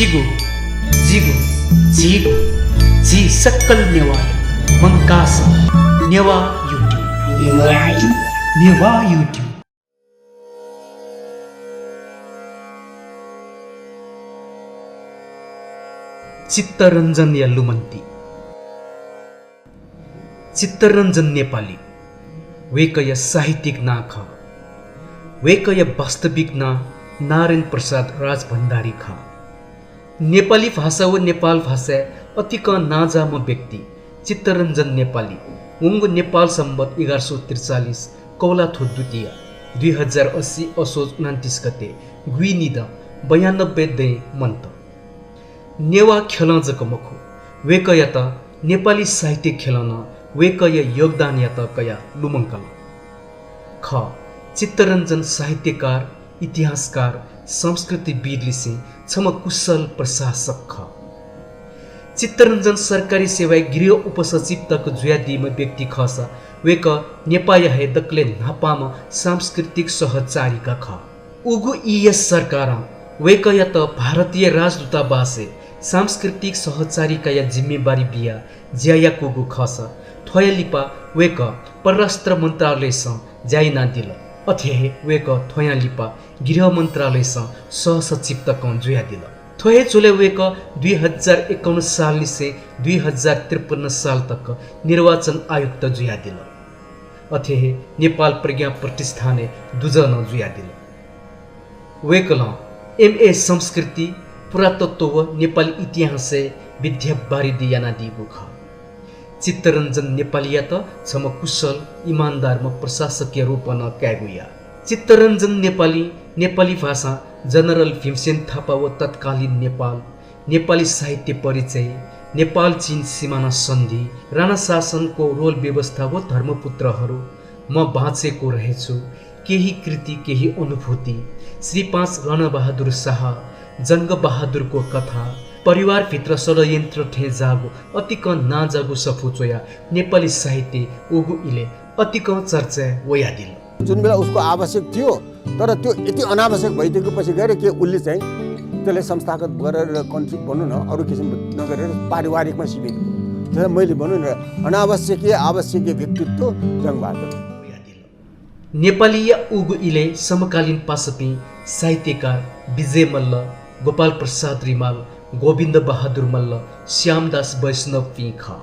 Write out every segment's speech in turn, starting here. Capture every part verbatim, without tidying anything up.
जिगु, जिगु, झीगु, झी सकल नेवाःया मंकाः सः नेवाः YouTube। नेवाः YouTube। चित्तरञ्जनया लुमन्ति। चित्तरञ्जन नेपाली वय्‌कःया साहित्यिक नां खः। वय्‌कःया वास्तविक नां नारायण प्रसाद राजभण्डारी खः। नेपाली भाषा व नेपाल भाषाय् अतिकं नांजाःम्ह व्यक्ति चित्तरञ्जन नेपाली वंगु नेपाल सम्बत एघार सौ त्रिचालिस कौलाथ्व द्वितीया दुई हजार अस्सी असोज उनन्तिस गते गुइनिदँ बयानब्बे दँय् मन्त। नेवाः ख्यलं जक मखु, वय्‌कःयात नेपाली साहित्य ख्यलं नं वय्‌कःया योगदानयात कयाः लुमंकल। खः, चित्तरञ्जन साहित्यकार, इतिहासकार, संस्कृतिविदलिसें छम्ह कुशल प्रशासक खः। चित्तरञ्जन सरकारी सेवाय् गृह उपसचिव तक जुयादीम्ह व्यक्ति खःसा वय्‌कः नेपाःया हे दकलय् न्हापांम्ह सांस्कृतिक सहचारिका खः। उगु ईया सरकारं वय्‌कःयात भारतीय राजदूतावासय् सांस्कृतिक सहचारिकाया जिम्मेवारी बियाः ज्या याकूगु खःसा थ्वया लिपा वय्‌कः परराष्ट्र मन्त्रालयसं ज्या यानादिल। अथे हे वय्‌कः थ्वयां लिपा गृह मन्त्रालयसं सहसचिव तकं जुयादिल। थ्व हे झ्वलय् वय्‌कः दुई हजार एकाउन्न सालनिसें दुई हजार त्रिपन्न साल तक निर्वाचन आयुक्त जुयादिल। अथे हे नेपाल प्रज्ञा प्रतिष्ठानय् दुजः नं जुयादिल। वय्‌कलं एमए संस्कृति, पुरातत्व व नेपाली इतिहासय् विद्यावारिधि यानादीगु खः। चित्तरञ्जन नेपालीयात छम्ह कुशल, इमान्दारम्ह प्रशासकया रूपं नं कायेगु याः। चित्तरञ्जन नेपालीं नेपाली भाषां जनरल भीमसेन थापा व तत्कालीन नेपाल, नेपाली साहित्य परिचय, नेपाल चीन सिमाना सन्धि, राणा शासनको रोल व्यवस्था व धर्मपुत्रहरू, म बाँचेको रहेछु, केही कृति, केही अनुभूति, श्री पाँच रणबहादुर शाह, जंगबहादुरको कथा, परिवारभित्र षड्यन्त्र थें जाःगु अतिकं नांजाःगु सफू च्वयाः नेपाली साहित्य उगु इलय् अतिकं चर्चाय् वयादिल। जुन बेला उसको आवश्यक थियो, तर त्यो यति अनावश्यक भइदिएको पछि गएर के उसले चाहिँ त्यसलाई संस्थागत गरेर कन्ट्रिब्युट भनौँ न, अरू किसिम नगरेर पारिवारिकमा सीमित भयो। त्यसलाई मैले भनौँ न, अनावश्यकीय आवश्यकीय व्यक्तित्व जंगबहादुर। नेपालीया उगु इलय् समकालीन पासापिं साहित्यकार विजय मल्ल, गोपाल प्रसाद रिमाल, गोविन्द बहादुर मल्ल, श्यामदास वैष्णवपिं खः।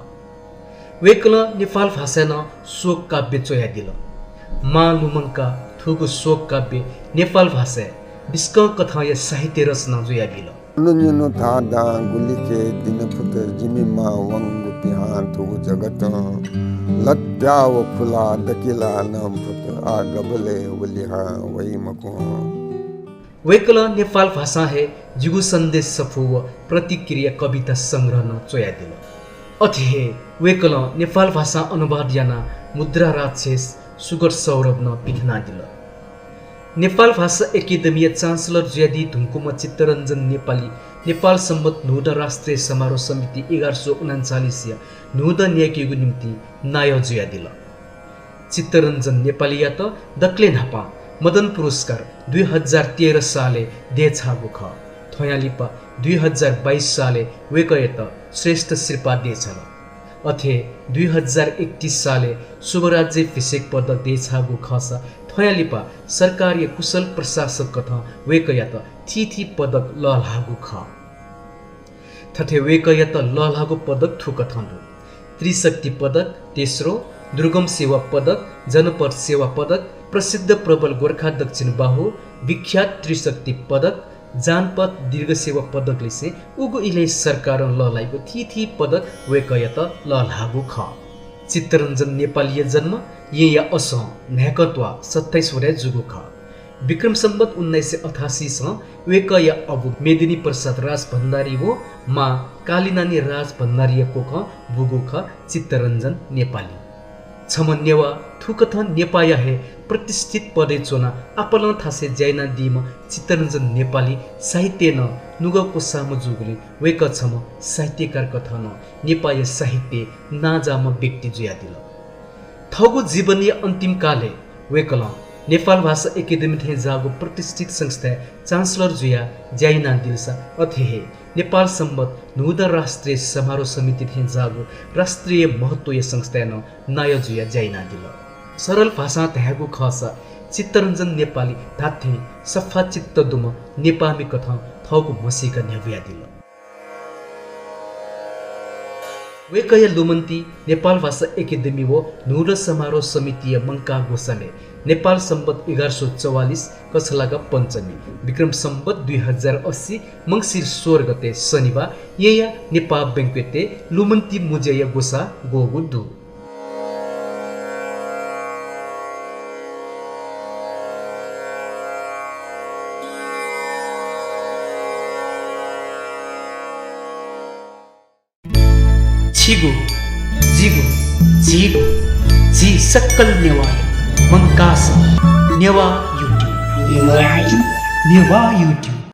वय्‌कलं नेपाल भाषाय् नं शोक काव्य च्वयादिल। मां लुमंकाः थुगु शोक काव्य नेपाल भाषाय् बिस्कं कथंया साहित्य रचना जुयाबिल। न्यनु न्यनु धाधां गुलिखे दिन फुत, जिमि मां वंगु पिहां थुगु जगतं लत्या व खुला दकिला नं फुत, आः गबलय् व लिहां वइ मखु हं। वय्‌कलं नेपाल भाषां हे जिगु सन्देश सफू व प्रतिक्रिया कविता संग्रह नं च्वयादिल। अथे हे वय्‌कलं नेपाल भाषां अनुवाद यानाः मुद्रा राक्षस, सुगत सौरभ नं पिथनादिल। नेपाल भाषा एकेडेमीया चान्सलर जुयादी धुंकूम्ह चित्तरञ्जन नेपाली नेपाल सम्बत न्हूदँ राष्ट्रिय समारोह समिति एघार सय उनान्चालिसया न्हूदँ न्यायेकेगु निंतिं नायः जुयादिल। चित्तरञ्जन नेपालीयात दकलय् न्हापां मदन पुरस्कार दुई हजार तेह्र सालय् देछाःगु खः। थ्वयां लिपा दुई हजार बाइस सालय् वय्‌कःयात श्रेष्ठ सिरपाः देछाल। अथे दुई हजार एकतिस सालय् शुभराज्याभिषेक पदक देछाःगु खःसा थ्वयां लिपा सरकारया कुशल प्रशासक कथं वय्‌कःयात थीथी पदक लःल्हाःगु खः। थथे वय्‌कःयात लःल्हाःगु पदक थुकथं दु। त्रिशक्ति पदक तेस्रो, दुर्गम सेवा पदक, जनपथ सेवा पदक, प्रसिद्ध प्रबल गोर्खा दक्षिण बाहु, विख्यात त्रिशक्ति पदक, जानपथ दीर्घ सेवा पदकलिसें उगु इलय् सरकारं लःल्हाइगु थीथी पदक वय्‌कःयात लःल्हाःगु खः। चित्तरञ्जन नेपालीया जन्म येँया असं न्हाय्‌कं त्वाः सत्ताइस वडाय् जूगु खः। विक्रम सम्बत उन्नाइस सय अठासीसं वय्‌कःया अबु मेदिनी प्रसाद राजभण्डारी व मां कालीनानी राजभण्डारीया कोखं बूगु खः चित्तरञ्जन नेपाली। छम्ह नेवाः थुकथं नेपाःया हे प्रतिष्ठित पदय् च्वनाः आपालं थासय् ज्या यानादीम्ह चित्तरञ्जन नेपाली साहित्यय् नं नुगः क्वसाःम्ह जूगुलिं वय्‌कः छम्ह साहित्यकार कथं नं नेपाःया साहित्यय् नांजाःम्ह व्यक्ति जुयादिल। थःगु जीवनया अन्तिम कालय् वय्‌कलं नेपाल भाषा एकेडेमी थें जाःगु प्रतिष्ठित संस्थाय् चान्सलर जुयाः ज्या यानादिलसा अथे हे नेपाल संवत न्हूदँ राष्ट्रिय समारोह समिति थें जाःगु राष्ट्रिय महत्वया संस्थाय् नं नायः जुयाः ज्या यानादिल। सरल भाषां धायेगु खःसा चित्तरञ्जन नेपाली धात्थें सफा चित्त दुम्ह नेपाःमि कथं थःगु म्हसीका न्ह्यब्वयादिल। वय्कःया लुमन्ति नेपाल भाषा एकेडेमी व न्हूदँ समारोह समितिया मंकाः ग्वसालय् नेपाल संवत एघार सौ चौवालिस कछलागा पञ्चमी, विक्रम संवत दुई हजार अस्सी मंसिर सोह्र गते शनिबाः येँया नेपाः बैंक्वेटय् लुमन्ति मुँज्याया ग्वसाः ग्वःगु दु। छिगु, जिगु, झीगु, झी सकल नेवाःया मंकाः नेवाः YouTube। नेवाः YouTube।